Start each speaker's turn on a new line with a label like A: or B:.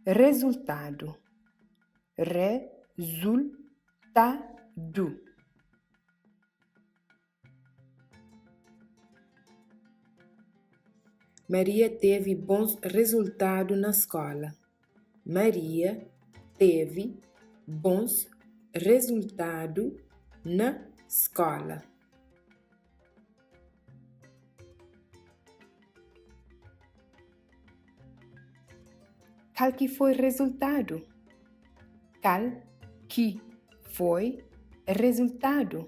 A: Rezultadu. Re-zul-ta-du. Maria tevi bons rezultadu na skóla. Maria tevi bons rezultadu na skóla. Kal ki foi rezultadu? Kal ki foi rezultadu?